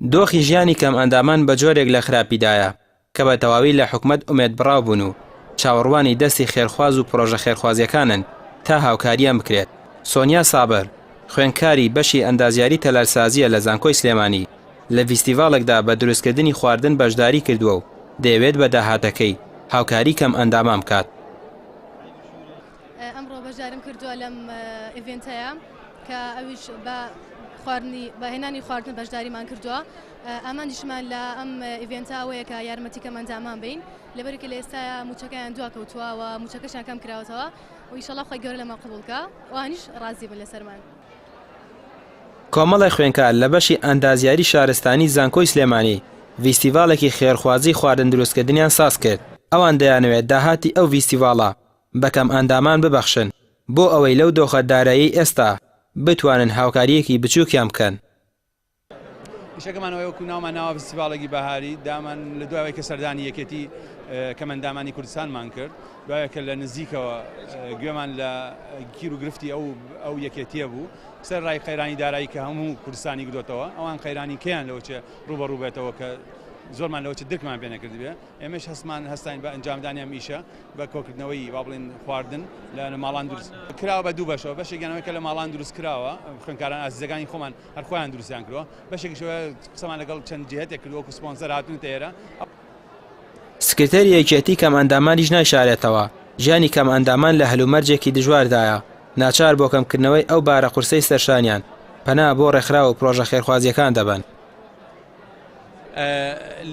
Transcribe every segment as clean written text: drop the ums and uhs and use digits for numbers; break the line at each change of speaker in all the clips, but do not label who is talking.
دۆخی ژیانی کەمئەندامان بە جۆرێک لە خراپیدایە کە بە تەواوی لە حکومەت ئومێدبڕاو بوون و چاوەڕوانی دەستی خێرخواز و پڕۆژە خێرخوازییەکانن تا هاوکارییان بکرێت. سۆنیا سابر، خوێندکاری بەشی ئەندازیاری تەلارسازییە لە زانکۆی سلێمانی، لە ڤیستیڤاڵێکدا بە دروستکردنی خواردن بەشداری کردووە و دەیەوێت بە داهاتەکەی هاوکاری کەمئەندامان بکات.
ئەمڕۆ بەشداریم کردووە لەم event ەیە کە ئەویش بە خواردنی بە هێنانی خواردن بەشداریمان کردووە ئامانجیشمان لە ئەم event ە ئەوەیە کە یارمەتی کەمئەندامان بین لەبەرکە لە ئێستایا موچەکەیان دوا کەوتووە و موچەکەشیان کەم کراوەتەوە و ئیشەڵا خوای گەورە لەمان قبوڵ کا ئەوانیش ڕازی بن لەسەرمان.
کۆمەڵێک خوێندکار لە بەشی ئەندازیاری شارستانی زانکۆی سلێمانی ڤیستیڤاڵێکی خێرخوازی خواردن دروستکردنیان سازکرد، ئەوان دەیانەوێت داهاتی ئەو ڤیستیڤاڵە بە کەمئەندامان ببەخشن بۆ ئەوەی لەو دۆخە داراییەی ئێستا بتوانن هاوکارییەکی بچووکیان بکەن.
ئیشەکەمان ئەوەیە وەکو ناومان ناوە فیستیڤاڵێکی بەهاری دامان لە دوای کە سەردانی یەکێتی کەمەندامانی کوردستانمان کرد دوای کە لە نزیکەوە گوێمان لە گیر و گرفتی ئەو ئەو یەکێتیە بوو سەر ڕای قەیرانی دارایی کە هەموو کوردستانی گرۆتەوە ئەوان قەیرانی کەیان لەوە چێ ڕوبەڕوو بێتەوە کە زۆرمان لەوە چ درکمان پێ نەکردبێ ئێمەش هەستمان هەستاین بە ئەنجامدانی ئەم ئیشە بە کۆکردنەوەی با بڵێن خواردن لە ماڵان دروست کراوە بە دوو بەشەوە بەشێکیان ئەوەی کە لە ماڵان دروست کراوە خوێندکاران ئازیزەکانی خۆمان هەر خۆیان دروستیان کردووە بەشێکیش قسەمان لەگەڵ چەند جهتێک کردووە وەکو سپۆنسەر هاتوونەتە ئێرە.
سکرتێری یەکێتی کەمئەندامانیش نایشارێتەوە، ژیانی کەمئەندامان لە هەلومەرجێکی دژواردایە، ناچار بۆ کەمکردنەوەی ئەو بارە قورسەی سەرشانیان، پەنا بۆ ڕێکخراو و پرۆژە خێرخوازییەکان دەبەن.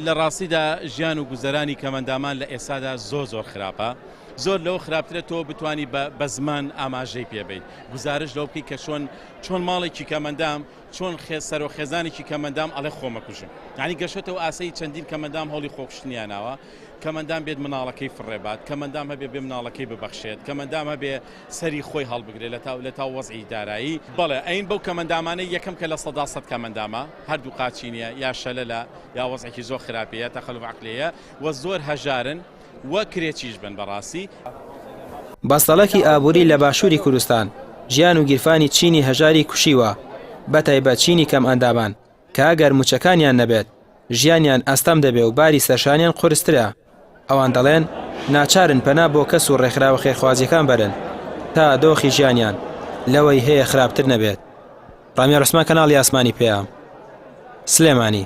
لە ڕاستیدا ژیان و گوزەرانی کەمەندامان لە ئێستادا زۆر زۆر خراپە زۆر لەوە خراپترە تۆ بتانی بە زمان ئاماژەی پێبیت گوزارش لەوە بکەیت کە چۆن چۆن ماڵێکی کەمەندام چۆن خێ سەرۆ خێزانێکی کەمەندام ئەڵێ خۆمەکوژم یعنی گەشتەوە ئاسایی چەندین کەمەندام هەوڵی خۆکوشتنیاناوە کەمەندام بێت مناڵەکەی فڕێبات کەمەندام هەبێ بێ مناڵەکەی ببەخشێت کەمەندام هەبێ سەری خۆی هەڵبگرێت لە تاو لە تاو وەزعی دارایی. بەڵێ ئەین بەو کەمەندامانەی یەکەم کە 100% کەمەندامە هەردوو قاچی نیە یا شەلەلە یا وەزعێکی زۆر خراپی یا تەخەلوف عەقلیە وە زۆر هەژارن وە کرێچیش بن بەڕاستی.
بەستەڵەکی ئابووری لە باشووری کوردستان ژیان و گیرفانی چینی هەژاری کوشیوە، بەتایبەت چینی کەمئەندامان کە ئەگەر مووچەکانیان نەبێت ژیانیان ئەستەم دەبێ و باری سەرشانیان قورسترە. ئەوان دەڵێن ناچارن پەنا بۆ کەس و ڕێکخراوە خێرخوازییەکان بەرن تا دۆخی ژیانیان لەوەی هەیە خراپتر نەبێت. ڕامیار عوسمان کەناڵی ئاسمانی پەیام، سلێمانی.